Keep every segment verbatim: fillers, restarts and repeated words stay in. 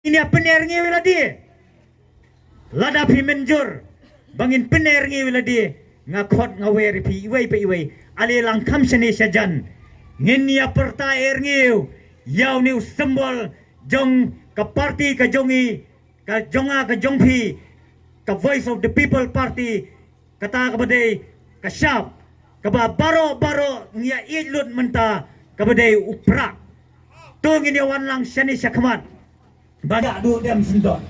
Ngin ïa pynner ngi ïa lade. Lada phi mynjur ba ngin pynner ngi ïa lade, nga khot nga wer ïa phi iwei pa iwei. Ale lang kham shane shajan, ngin ïa pyrta er ngi ïa une u symbol jong ka party ka jong ngi, ka jong nga ka jong phi, ka Voice of the People Party. Kata kaba dei ka shap kaba baroh baroh ngi ïa ïeit lut mynta, kaba dei u prah. To ngin ïa wan lang shane shakhmat. Ba da du dem syndon.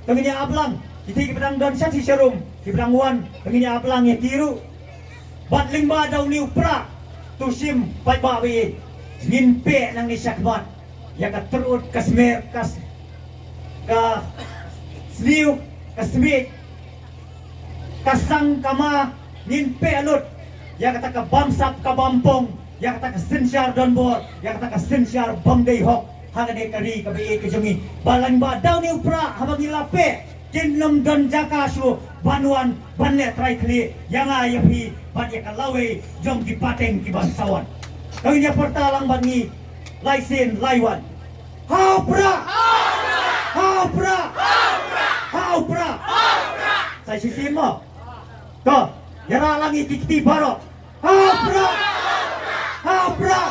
To ngin ïa ap lang. Kiti kiba dang don sha ti sharum, kiba dang wan, to ngin ïa ap lang ïa ki ruh. Bad lyngba da une u prah, to shim paidbah ba ïeit, ngin peh nangne shakhmat ïa ka tyrut ka smer, ka s-, ka sniew, ka smiej, ka sang ka ma, ngin peh lut ïa kata ka bamsap ka bampong, ïa kata ka synshar donbor, ïa kata ka synshar bym dei hok ha kane ka ri kaba ïeit ka jong ngi. Ba lyngba da une u prah haba ngi la peh, kin ym don jaka shuh ban wan ban leh trai khlieh ïa nga ïa phi bad ïa ka lawei jong ki pateng ki ban sa wan. To ngin ïa pyrta lang bad ngi lai sien lai wan. Ha u prah! Ha u prah! Ha u prah! Sa shisien mo. To, ïa rah lang ïa ki kti baroh. Ha u prah! Ha u prah!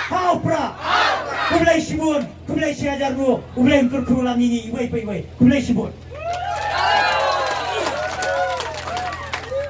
Ha u prah! Khublei shibun, khublei shi hajar nguh, U Blei un kyrkhu lang ïa ngi iwei pa iwei. Khublei shibun.